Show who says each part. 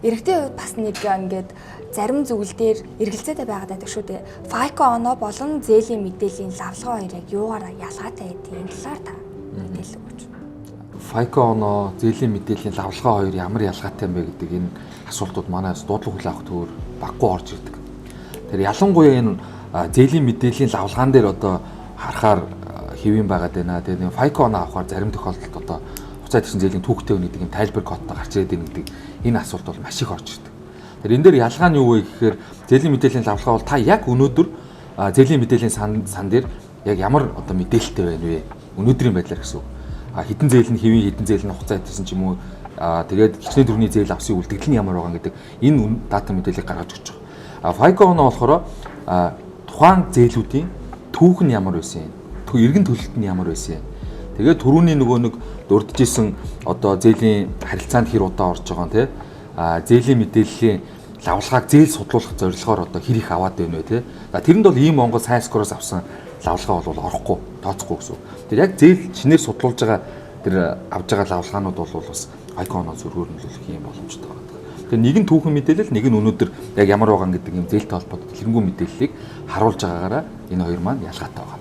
Speaker 1: Иргэдийн хувьд бас нэг ингээд зарим зүйл дээр эргэлзээтэй байгаад байдаг шүү дээ. FICO оноо болон зээлийн мэдээллийн лавлгаа хоёр яг юугаараа ялгаатай байдгийг, энэ талаар та мэдээлэл өгөөч.
Speaker 2: FICO оноо, зээлийн мэдээллийн лавлгаа хоёр ямар ялгаатай юм бэ гэдэг энэ асуултууд манаас дуудлага хүлээн авах төвөөр баггүй орж ирдэг. Тэр ялангуяа энэ зээлийн мэдээллийн лавлгаан дээр одоо харахаар хэвийн байгаад байна. Тэгээд нэг FICO оноо авахаар зарим тохиолдолд одоо хугацаа идэвхжсэн зээлийн түүхтэй байна гэдэг юм тайлбар кодтой гарч ирээд байна гэдэг энэ асуулт бол маш их орж ирдэг. Тэр энэ дээр ялгаа нь юу вэ гэхээр зээлийн мэдээллийн лавлгаа бол та яг өнөөдөр зээлийн мэдээллийн сан дээр яг ямар одоо мэдээлэлтэй байна вэ? Өнөөдрийн байдлаар гэсэн үг. Хэдэн зээл нь хэвийн, хэдэн зээл нь хугацаа идэвхжсэн ч юм уу, тэгээд хичнээн төгрөгийн зээл авсан үлдэгдэл нь ямар байгаа гэдэг энэ дата мэдээллийг гаргаж өгч байгаа. FICO оноо болохоор тухайн зээлүүдийн түүх нь ямар байсан юм, эргэн төлөлт нь ямар байсан юм. Тэгээд түрүүний нөгөө нэг дурдж исэн одоо зээлийн харилцаанд хэр удаа орж байгаа нь те, зээлийн мэдээллийн лавлгааг зээл судлуулах зорилгоор одоо хэр их аваад байна вэ те. За, тэрэнд бол ийм Монгол сайн score оос авсан лавлгаа бол орохгүй, тооцохгүй гэсэн үг. Тэр яг зээл шинээр судлуулж байгаа тэр авж байгаа лавлгаанууд бол бас FICO оноо зөргөөр нөлөөлөх юм боломжтой байна. Тэгэхээр нэг нь түүхэн мэдээлэл, нэг нь өнөөдөр яг ямар байгаа гэдэг юм зээлтэй холбоотой дэлгэрэнгүй мэдээллийг харуулж байгаагаараа энэ хоёр маань ялгаатай байгаа.